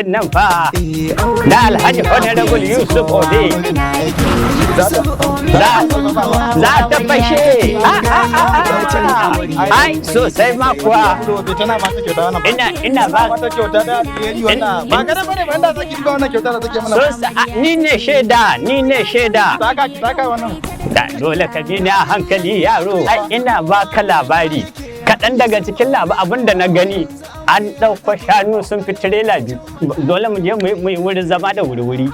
Nan fa na Alhaji Honorable Yusuf Obe za ta fashe. Ai sosai ma kuwa. Tana ba ta kyauta wannan. Ina ba mata kyauta da alheri wannan. Ba gare bane ba, inda zaki ba wannan kyauta da take mana. So ni ne shaida, ni ne shaida. Saka ki saka wannan. Da dole ka bi ni a hankali, yaro. Ai ina baka labari kaɗan daga cikin labu abin da na gani, an ɗauko shanu sun fi tirela 2. Dole mu je mu yi wurin zama da wuri-wuri.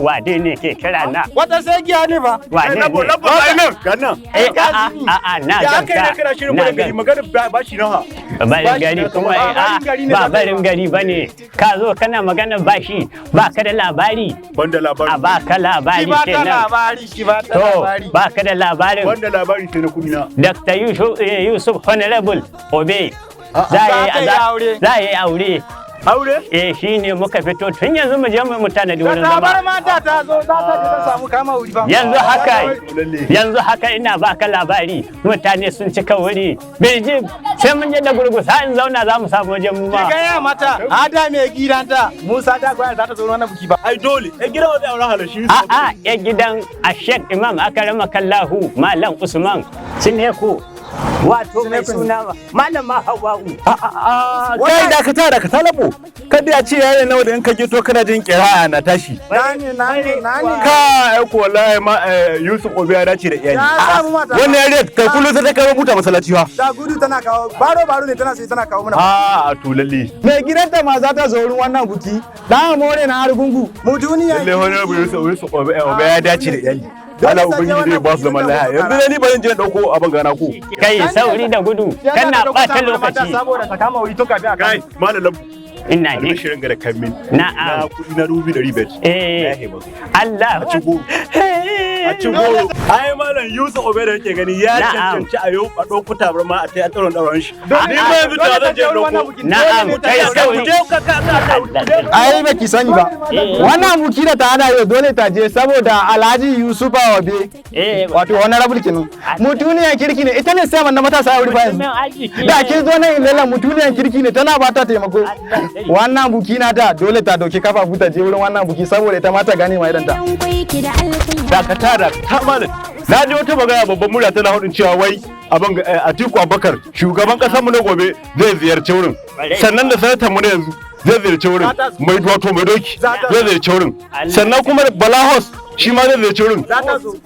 Wade ne ke kira na? Wata sai giya ne ba. Wane ne? Labo, ai nan, ga nan. Eh, a'a a'a, na Ya aka yi ganka. na kana shirin Na barin gari, gan magana bashi na ha. Barin gari kuma? Ba Eh, barin gari ne ba za ka yi barin ba. gari bane. Ka zo kana magana bashi, ba ka da labari. Banda labari. A baka labari Ki ba ta kenan. labari, ki ba ta To labari. ba ka da labarin. Banda labari sai na kudi na. Dr. Yusuf, Yusuf Honorable Obe za Za ta yi aure. Za yi aure. Aure? Eh, shi ne muka fito tun yanzu mu je mu tanadi Da wurin ta bar zama. mata ta zo, za ta je ta samu kama wuri ba. Yanzu haka Lalle. Yanzu haka ina baka labari, mutane sun cika wuri. Birji sai mun je da gurgusa in zauna, za mu samu wajen mu Ki ma. gaya mata, ada mai gidanta, Musa ta gwaya za ta zo wannan buki ba. Ai dole. Eh, gidan wanda auren halashi. A'a, ya gidan Ashek Imam Akarama Kallahu Malam Usman Sineku. Wato mai suna Malama Hawwa'u. Kai, dakata dakata, Labo. Kada ya ce yayin nawa da in ka to kana jin kira'a na tashi. Nani nani nani. Ka ai ko wallahi ma Yusuf Obi ya dace da iyali. Ya samu mata. Wannan yariyar kai kullum sai ta kawo buta masallaci fa. Da gudu tana kawo, baro baro ne tana sai tana kawo mana. A to lalle. Mai gidanta ma za ta zo wurin wannan buki. Da more na Argungu. Mu duniya. Lalle Honorable Yusuf Obi ya dace da iyali. Allah Ubangiji zai ba su zaman lafiya. Yanzu dai ni bari in je in dauko abin gana ku. Kai sauri da gudu, kana ɓata lokaci. Saboda ta kama wuri tun kafin a Kai, Malam Labo. Ina ji. Albishirin ga da kan min. Na'am. Na kudi na 500,000. Eh. Allah. A ci goro. A ci goro. Ai Malam Yusuf Obe da yake gani ya Na'am. cancanci a yau a ɗauko tabarma a tai a tsaron ɗauran shi. Ni ma yanzu da zan je ɗauko. Na'am, kai sauri. Ku je ka ka ka. Ai baki sani ba. Eh. Wannan buki da ta hada yau dole ta je saboda Alhaji Yusufa Obe. Eh, Wato honorable kenan. Mutuniyan kirki ne, ita ne sai na matasa a wuri ba yanzu. Mutumin arziki Da ne. kin zo nan Ilela, mutuniyan kirki ne, tana ba ta taimako. Wannan buki na ta dole ta dauki kafafu ta je wurin wannan buki saboda ita ma ta gane ma idanta. Dakata da ta, malam. Na ji wata magana babban murya tana hudin cewa wai abin Atiku Abubakar, shugaban kasar mu na gobe, zai ziyarci wurin. Sannan da sanatan mu na yanzu zai ziyarci wurin. Mai wato mai doki zai ziyarci wurin. Sannan kuma Bala House shi ma zai ziyarci wurin.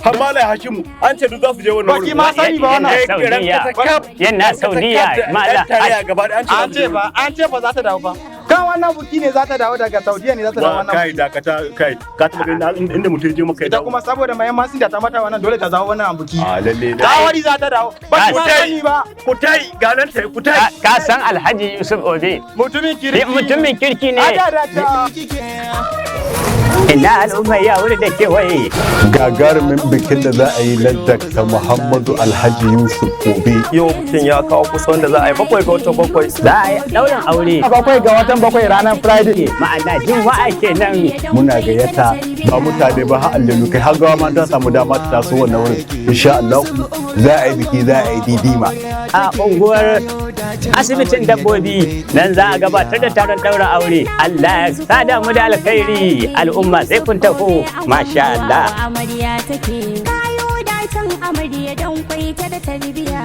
Har Malam Hashimu an ce duk za su je wannan wurin. Baki ma sani ba wannan. Yana Saudiya. Yana Saudiya. Malam. An ce ba, an ce ba za ta dawo ba. Kan wannan buki ne za ta dawo daga Saudiya ne za ta dawo Wa wannan. kai, dakata kai, ka taɓa ganin inda mutum ya je maka ya Ita dawo. kuma saboda mahimmancin da ta mata wannan dole ta zawo wannan buki. A lalle. Dawari za ta dawo. Ba ki ma sani ba. Ku tai ga nan tai ku tai. Ka san Alhaji Yusuf Obe. Mutumin kirki. Mutumin kirki ne. Ada da ta. Ina al'umma ya wuri da kewaye. Gagarumin bikin da za a yi na Dr. Muhammadu Alhaji Yusuf Obe. Yau bikin ya kawo kusa, wanda za a yi 7 ga watan 7. Za a yi ɗaurin aure. 7 ga watan 7 ranar Friday. Ma'ana Juma'a kenan. Muna gayyata ba mutane ba, har aljanu, kai har gawa ma ta samu dama ta taso wannan wurin. Insha Allah za a yi biki, za a yi didima. A unguwar asibitin dabbobi nan za a gabatar da taron ɗaurin aure. Allah ya sada mu da alkhairi, al'umma sai kun taho. Masha Allah. Amarya take kayo dacen amarya don kwai ta da tarbiya.